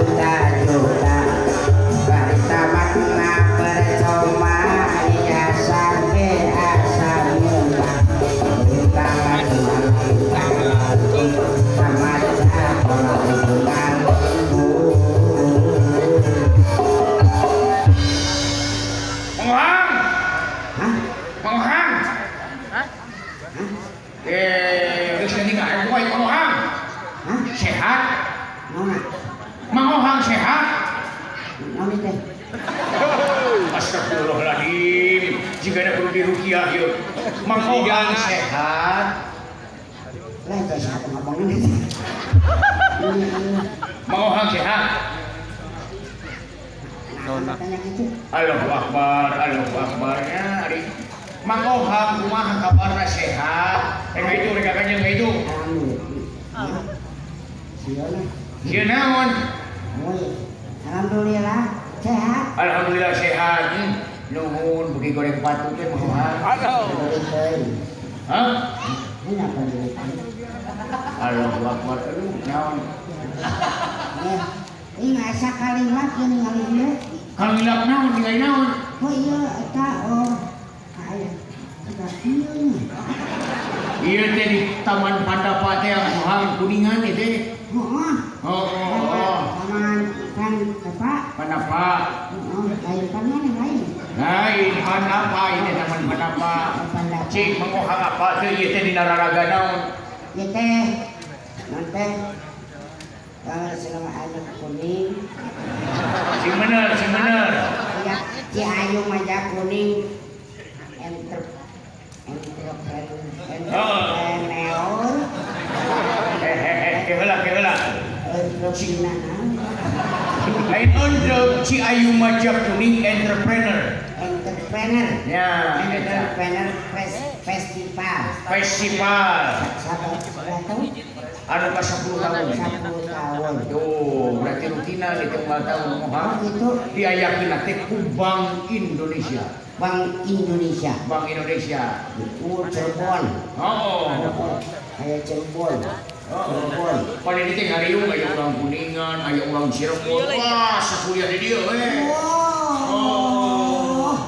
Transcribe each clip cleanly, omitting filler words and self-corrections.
Juta-juta Barita makna percuma ijazah ge asa murah. Utang tamat sakola nganggur. Mang Ohang. Hah? Mang Ohang. Eh, geus ninggal aku Mang Ohang. Hah? Sehat? Naon? Mang Ohang sehat? Naon teh? Astagfirullahaladzim. Jika ada perlu dirukiah yuk. Mang Ohang sehat? Lah teh sehat ngomongin. Mang Ohang sehat? Nah, tanya gitu. Allahu Akbar, Allahu Akbar ya. Ari Mang Ohang kumaha kabarna, sehat? Rek itu rek kanjeng itu. Alhamdulillah. Sieun. Sieun naon? Woi, alhamdulillah sehat. Alhamdulillah sehat. Nuhun beuki goreng patut teh, Mang Ohang. Duit. Hah? Ini apa duit? Allahu Akbar. Aduh, naon? Eh, ini asa kalilap ya ningali ieu. Kalilap naon, ningali naon? Oh iya, eta oh. Aya. Eta ieu nya. Ieu teh di Taman Pandapa teh, Mang Ohang, Kuningan ieu teh. Heeh. Oh. Taman kan apa? Pandapa. Heeh, lain kan mana lain. Lain Pandapa ini, Taman Pandapa. Oh, Pandapa. Cik, Mang Ohang apa teh ieu teh dina raraga naon? Ieu teh non teh selama aya kuning. Sing bener, sing bener. Ya, Ci Ayu Maja Kuning entrepreneur. Eh eh eh, ke heula, ke heula. Entrepreneur. Lain entrep, Ci Ayu Maja Kuning entrepreneur. Entrepreneur. Ya, eta. Entrepreneur Festival. Festival. Sabar tahun? Anu ka 10 tahun. 10 tahun. Tuh, berarti rutinan itu unggal tahun Oh moha. gitu. Diayakeun teh ku Bank Indonesia. Bank Indonesia. Bank Indonesia. Oh, Cirebon. Oh. Aya Cirebon. Cirebon. Paling itu ngariung aya urang Kuningan, aya urang Cirebon. Wah, sakuliah di dieu we. Oh.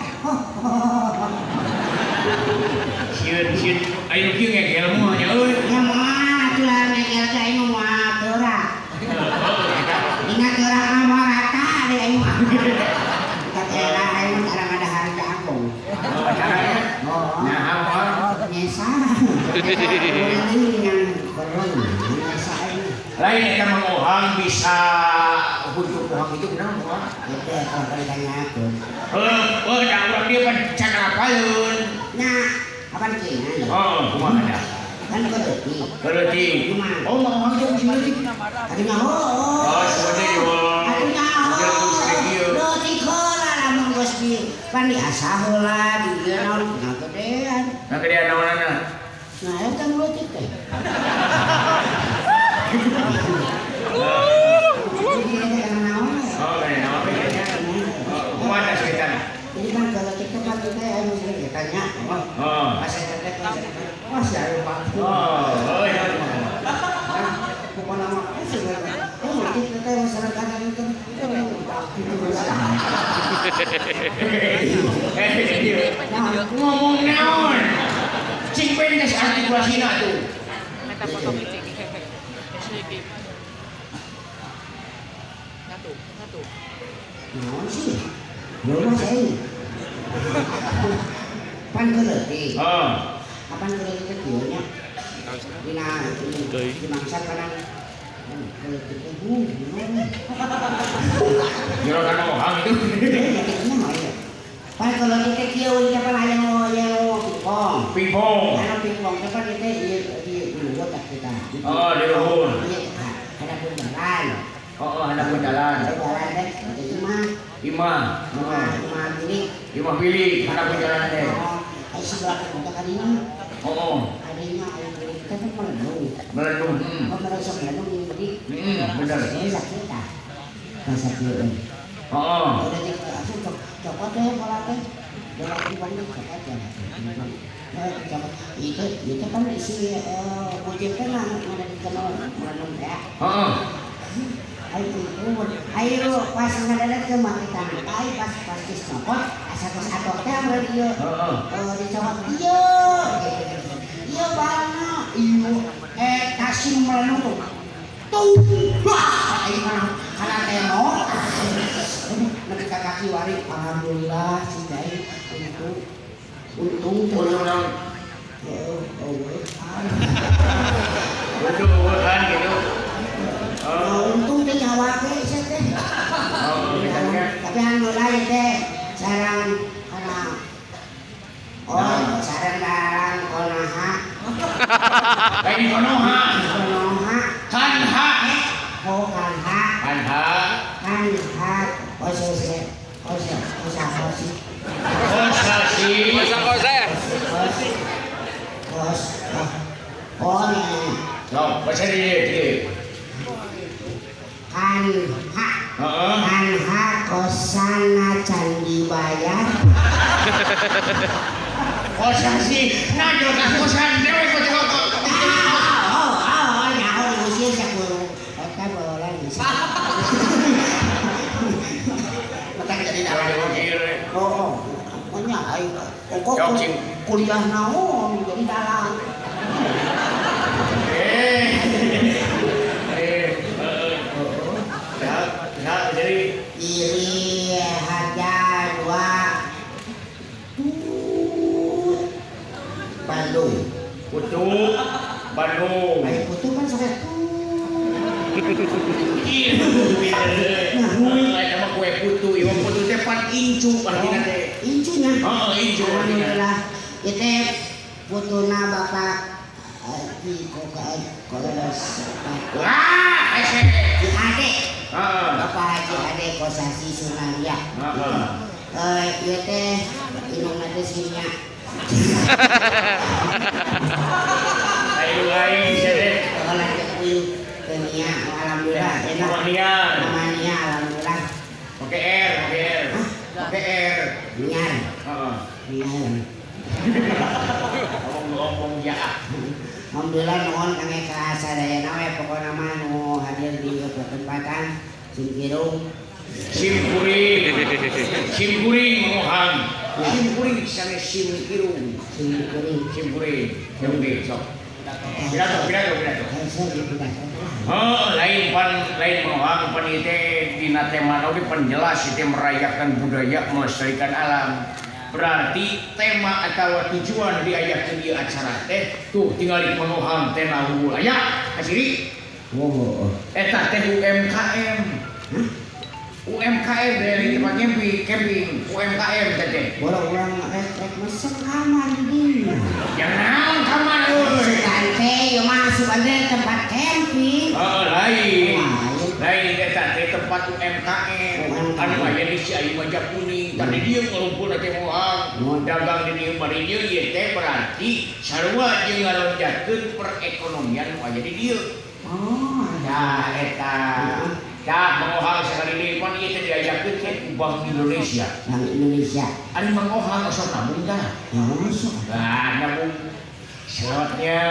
Sieun sieun aya nu kieu ngegel mah nya euy. Ya moal atuh lah ngegel teh aing mah teu. Dina teu mah rata deui aing mah. Kakera aing mah tara ngadahar jagung. Oh, caranya. Oh. Nah, apa? Nyesa. Yang perlu nyesa aing. Lain eta Mang Ohang bisa untuk Ohang itu kenapa, Ohang? Itu kalau ditanyakeun. Heuh, heuh, da urang dieu pan can apaleun. Nya, kapan kieu? Oh, kumaha da? Kan leutik. Leutik. Oh, Mang Ohang teh geus leutik. Atuh nyaho. Oh, sebenarnya di Atuh nyaho. Kieu. Leutik heula lamun geus di pan diasah heula di dieu naon ngagedean. Nah, gedean naonana? Nah, eta nu leutik teh. Jadi eta kana naon? Oh, gede naon? Oh, kumaha da ceritana? Jadi kan kalau kita kan kita anu sering ditanya, oh, Oh. pas saya teh wah si ayo Pak. Oh, oh iya. Nah, pokoknya mah eh segala. Oh, leutik teh masyarakat itu. Eh, ieu. Nah, Ngomong naon? Cing pendes artikulasina tuh. Meta foto micik. Sedikit. Satu, satu. Naon sih? Belum saya. Pan leutik. Oh. Kapan leutik teh kieu nya? Dina di mangsa kanan leutik teh gimana? Jero kana Ohang itu. Pan leutik teh kieu teh pan aya nu pingpong. Pingpong. Anu pingpong teh pan ieu teh ieu di luhur tah kita. Oh, di luhur. Ieu hadapun jalan. Oh, hadapun jalan. Jalan teh imah. Imah. Imah, imah bilik. Imah bilik hadapun jalan teh. Oh, ai sebelah teh kadinya. Oh. Kadinya aya bilik teh kan melendung. Melendung. Oh, merasa melendung jadi. Bener. Saya sakit tah. Masa kieu. Oh. Udah di asup cokot teh bola teh. Bola di Bandung cokot ya. Nah, cokot. Itu kan si bujeng teh mah ada di kana melendung teh. Heeh. Ayo ayo pas ngadadak ke mah kita ayo pas pas geus nyokot asa geus atok teh amreu ieu. Heeh. Dicokot ieu. Ieu barangna ieu eta sing melenung tuh. Tuh. Ayo kana tembok. Nepi ka kaki wari alhamdulillah si Jai untung untung Untung naon? Heeh, eueuh. Untung eueuhan gitu. Oh, untung teh nyawa ge sia teh. Oh, misalnya. Tapi alhamdulillah ieu teh sareng kana oh, sareng dalang konaha. Lain konoha. Konoha. Kanha. Oh, kanha. Kanha. Kanha. Kose kose kose kose. Kosasi. Kose. Kos. Kos. Oh, nih. No, bahasa dia dia. Kanha. Heeh. Kanha kosana candi bayar. Kosasi. Nah, juga kosan dewe kok kok. Oh, oh, nyaho diusir sakudu. Eta bola bisa. Mata jadi dalang. Oh, oh. Pokoknya ayo. Kok kuliah naon jadi dalang. Nah, jadi iri harga dua tut Bandung. Putu Bandung. Ayo putu kan sampai tut. Iya, nah, eta mah kue putu, ieu putu teh pan incu artina teh. Incunya. Heeh, incu artina. Alhamdulillah. Ieu teh putuna Bapak Haji Koka Kolos. Wah, hese. Di Ade. Heeh. Bapak Haji Ade Kosasi Sunaria. Heeh. Ieu teh indungna teh sinya. Ayo aing sia teh. Kalau teh puyuh teh nia alhamdulillah enak. Mania. Namanya alhamdulillah. Oke R, oke R. Oke R. Niar. Heeh. Niar. Ngomong-ngomong ya. Alhamdulillah nuhun kangge ka sadayana we pokona mah nu hadir di kesempatan Singkirung. Simkuring. Simkuring mohan. Simkuring sanes simkirung. Simkuring. Simkuring. Oke, sok. Pidato, pidato, pidato. Oh, lain pan lain mohan pan ieu teh dina tema oge pan jelas ieu teh merayakan budaya melestarikan alam. Berarti tema atau tujuan diayakeun ieu acara teh tuh tinggal di Manohang teh unggul aya kasiri. Oh, eta teh UMKM. UMKM dari tempat camping, camping UMKM teh. Bola urang rek mesen kamar di dieu. Yang naon kamar euy? Sugan teh ieu mah sugan teh tempat camping. Oh, lain. Lain eta teh tempat UMKM. Anu aya di Ciayu Majakuning. Tadi dieu ngumpul teh moal. Dagang di dieu bari dieu ieu teh berarti sarua jeung ngalonjatkeun perekonomian nu aya di dieu. Oh, nah eta. Tah Mang Ohang sakali deui pan ieu teh diajakeun teh ku Bank Indonesia. Bank Indonesia. Ari Mang Ohang osok nabung tah? Ya osok. Nah, nabung slotnya,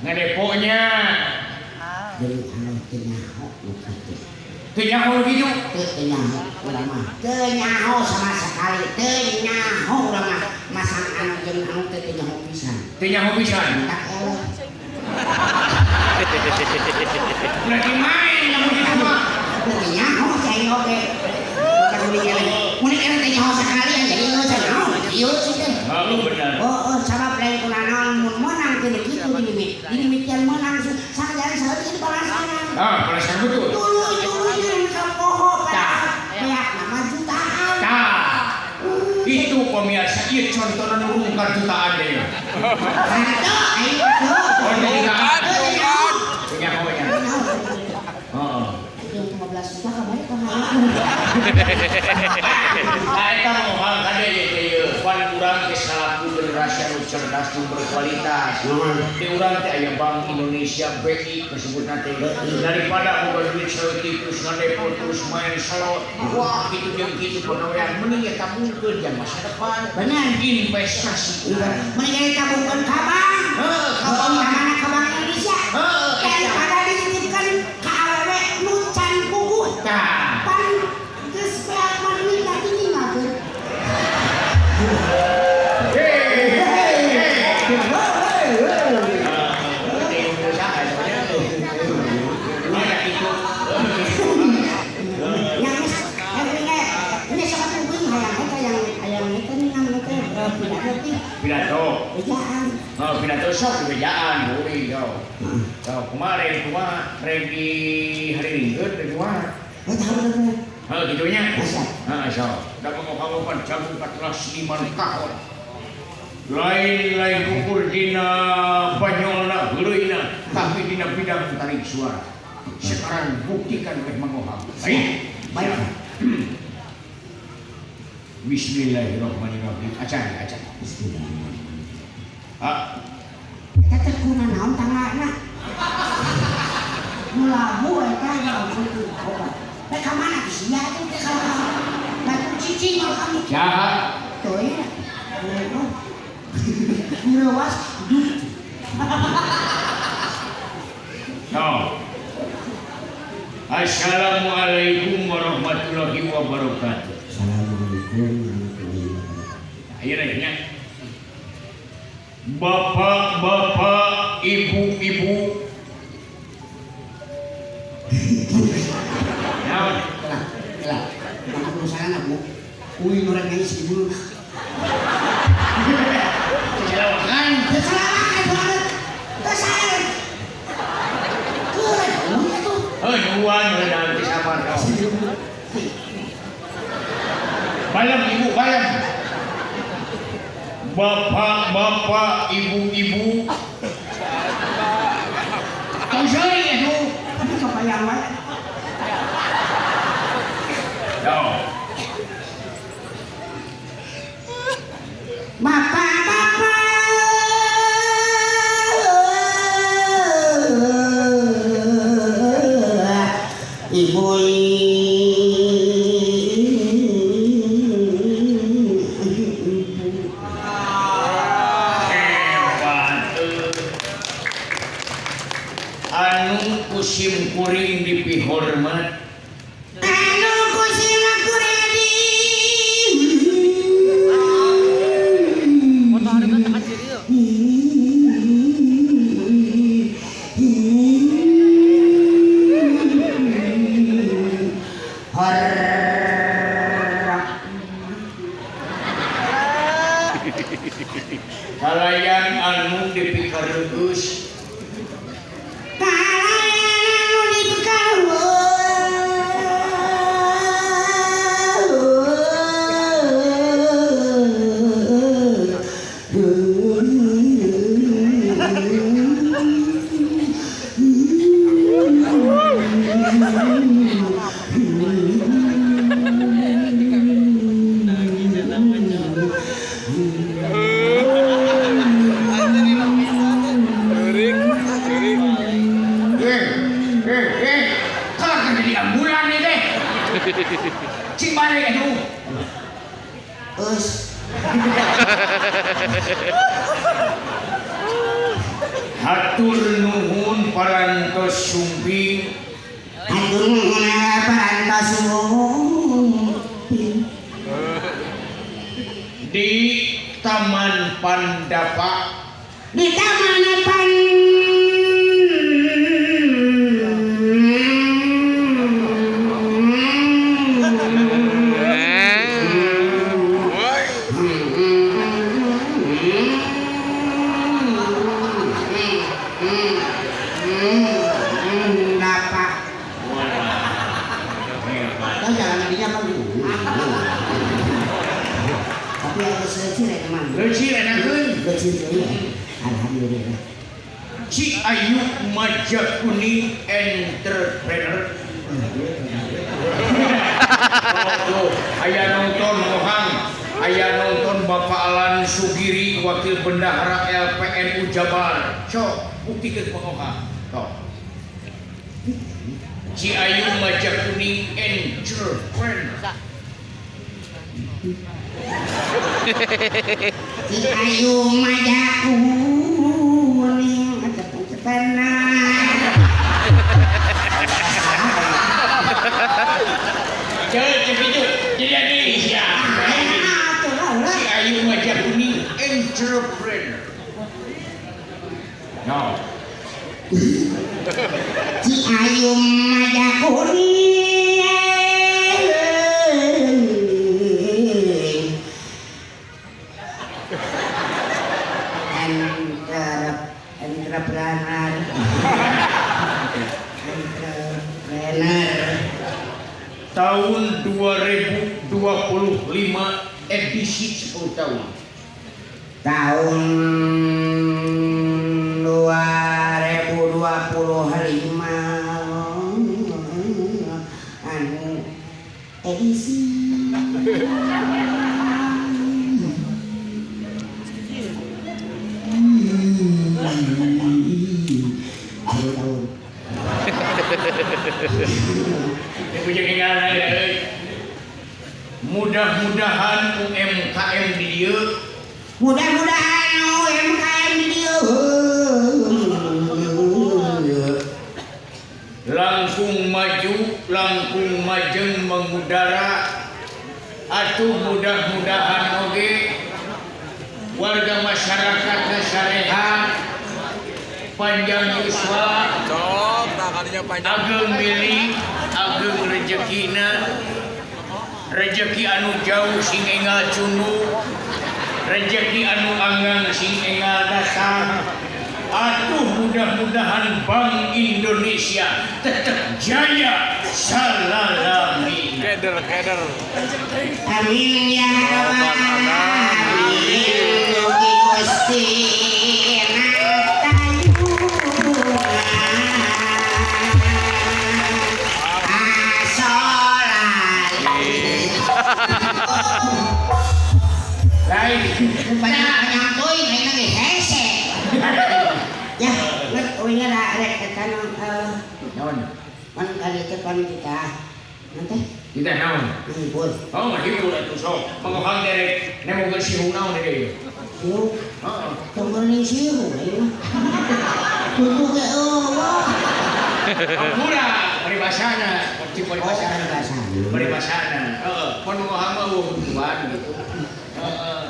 ngadeponya. Jadi anu teu nyaho nu kitu. Teu nyaho nu kitu? Teu nyaho urang mah. Teu nyaho sama sekali. Teu nyaho urang mah. Masang anu jeung anu teh teu nyaho pisan. Teu nyaho pisan. Tak eleh. Berarti main lamun kitu mah. Teu nyaho cai oge. Bukan muni eleh. Muni eleh teu nyaho sekali jadi geus nyaho. Ieu sih teh. Lalu benar. Oh, oh sabab lain kunanaon mun meunang teu kitu dinimit. Dinimitian meunang sakajalan saeutik jadi balasan. Ah, balasan betul. Tuluy-tuluy ka poho kayak nama jutaan. Tah. Itu pemirsa, ieu contohna nu rungkar jutaan deui. Hantu, ayo tuh. Oh, jutaan. Punya apa nya? Heeh. 15 juta kamari kamari. Nah, eta moal kade ieu teh ieu. Pan urang teh salaku generasi anu cerdas nu berkualitas. Di urang teh aya Bank Indonesia BI disebutna teh. Daripada boga duit saeutik terus ngadepo terus main slot. Wah, kitu jeung kitu pagawean mending ya tabungkeun jang masa depan. Bener. Investasi. Mending ya tabungkeun ka bank. Heeh, ka bank. Mana ka Bank Indonesia. Heeh, daripada dititipkeun ka awewe nu Pidato. Bejaan. Oh, pidato sok bejaan kuring yo. Sok kemarin kumaha rek di hariringkeun rek kumaha. Oh, tahu tahu. Heuh kitu nya. Masa? Heeh sok. Da kamu pan jago 14 seniman kahon. Lain-lain ukur dina banyolna heureuyna tapi dina bidang tarik suara. Sekarang buktikan oleh Mang Ohang. Baik. Baik. Bismillahirrahmanirrahim. Acan, acan. Bismillahirrahmanirrahim. Ah, Eta teh kuna naon tanganna? Nu labu eta labu obat. Rek ka mana teh sia teh teh ka mana? Batu cicing kalau kamu. Jahat. Tuh ya. Ngrewas. No. Assalamualaikum warahmatullahi wabarakatuh. Assalamualaikum warahmatullahi wabarakatuh. Ayo nanya. Bapak-bapak, ibu-ibu. Naon? Lah, lah. Maka urusan bu. Uy nu rek nyanyi si ibu. Selawakan. Selawakan banget. Kesal. Kurang uy atuh. Heuh, nyuan nanti sabar kau. Balam ibu, balam. Bapak-bapak, ibu-ibu. Tong seuring atuh. Tapi kebayang wae. Yo. Bapak-bapak, ibu, Hebat. Anu kusim kuring dipihormat. Anu kusim kuring di Foto hari kan tekan ciri tuh. Kalayan anu dipikareus. Kalayan anu dipikareus. Kalau kan jadi ambulan nih teh. Cing balik atuh. Us. Hatur nuhun parantos sumping. Hatur nuhun parantos sumping. Di Taman Pandapa. Di Taman Pandapa. Tahu jalan nadinya apa gitu? Tapi aku secil ya teman. Leucir enakeun. Kecil ya. Alhamdulillah. Ci Ayu Maja Kuning Entrepreneur. Oh, aya nonton Mohang, aya nonton Bapak Alan Sugiri Wakil Bendahara LPNU Jabar. Sok buktikeun Mang Ohang. Sok. Ci Ayu Maja Kuning Entrepreneur. Ci Ayu Maja Kuning Entrepreneur. Jadi itu jadi ya. Ci Ayu Maja Kuning Entrepreneur. No. Ci Ayu Maja Kuning. Tahun 2025 edisi 10 tahun. Tahun 2025 anu edisi tahun. Mudah-mudahan UMKM di dieu, mudah-mudahan UMKM di dieu langkung maju, langkung majeng mengudara. Atuh mudah-mudahan oge warga masyarakat sarehat, panjang yuswa, ageng milik, ageng rezekina, rezeki anu jauh sing enggal cunduk, rezeki anu anggang sing enggal datang. Atuh mudah-mudahan Bank Indonesia tetap jaya salalamina. Keder, keder. Amin ya rabbal alamin. Mugi Gusti Lain banyak teuing ayeuna ge hese. Ya, rek uing rek eta naon? Pan kali teh pan kita. Nanti kita naon? Ngibul. Oh, ngibul atuh sok. Mangohang derek nemogeun sihu naon deui. Sihu. Heeh. Tong geuning sihu ayeuna. Tutu ge eueuh. Ampura paribasana, cik paribasana. Paribasana. Heeh, pan mangohang mah eueuh butuhan gitu. Heeh.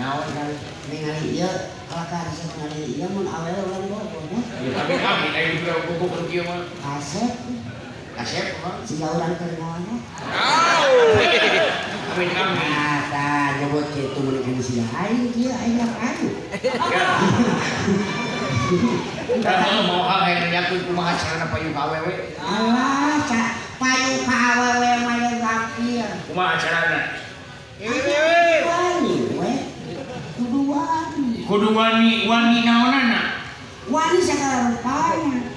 Naon kan ningali ieu kalakar resep ningali ieu mun awewe urang bogoh nya. Tapi kami aya juga bogoh nu kieu mah. Kasep. Kasep mah. Siga urang keur naon. Amin amin. Nah, tah nyebut kitu mun kana siga aing kieu aing mah aing. Ya. Tah mau hal hayang nanyakeun kumaha carana payu ka awewe. Alah, payu ka awewe mah ye gampil. Kumaha carana? Wani we. Kudu wani. Kudu wani, wani naonana? Wani sagala rupana.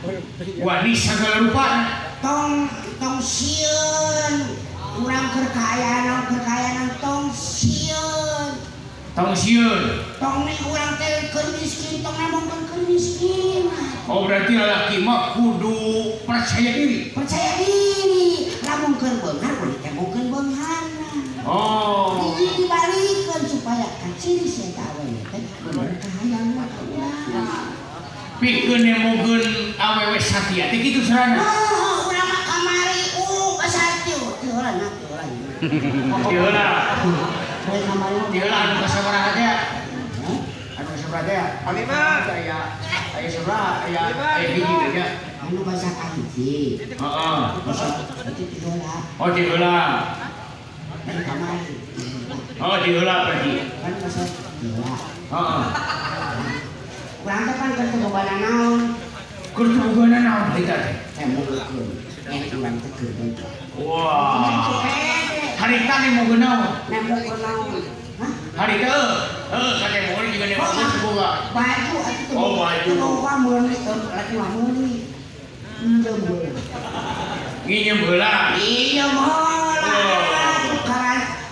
Wani sagala rupana. Tong tong sieun. Urang keur kaayaan tong sieun. Tong sieun. Tong nih urang teh keur miskin, tong nemongkeun keur miskin. Oh, berarti lalaki mah kudu percaya diri. Percaya diri. Lamun keur beunghar kudu temongkeun beungharna. Oh. Dibalikeun supaya kaciri si eta awewe teh bener kahayang mah ka urang. Pikeun nemogeun awewe satia teh kitu sarana. Oh, urang mah kamari kasatio teu heula na teu heula. Teu heula. Poe kamari mah teu heula anu kasabaraha teh. Anu kasabaraha teh? Lima. Aya aya sabaraha aya aya hiji teh nya. Anu basa kahiji. Heeh. Berarti teu heula. Oh, teu heula. Kan kamari. Oh, teu heula berarti. Kan basa teu heula. Heeh. Urang teh kan keur teu boga naon. Keur teu boga naon harita teh? Temongkeun. Urang teh keur boga. Wah. Harita nemogeun naon? Nemongkeun naon? Hah? Harita heuh katemongkeun juga nemongkeun teu boga. Baju atuh teu. Oh, baju. Teu boga meuli laki mah meuli. Nginjem heula. Nginjem heula. Nginjem heula.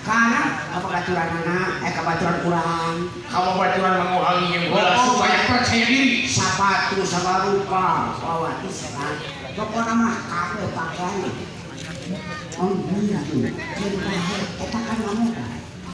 Karena apa baturanana kabaturan urang. Kabaturan mangohang nginjem heula supaya percaya diri. Sapatu sabarupa bawa islam. Pokona mah kabeh pakaian. Oh, iya. Eta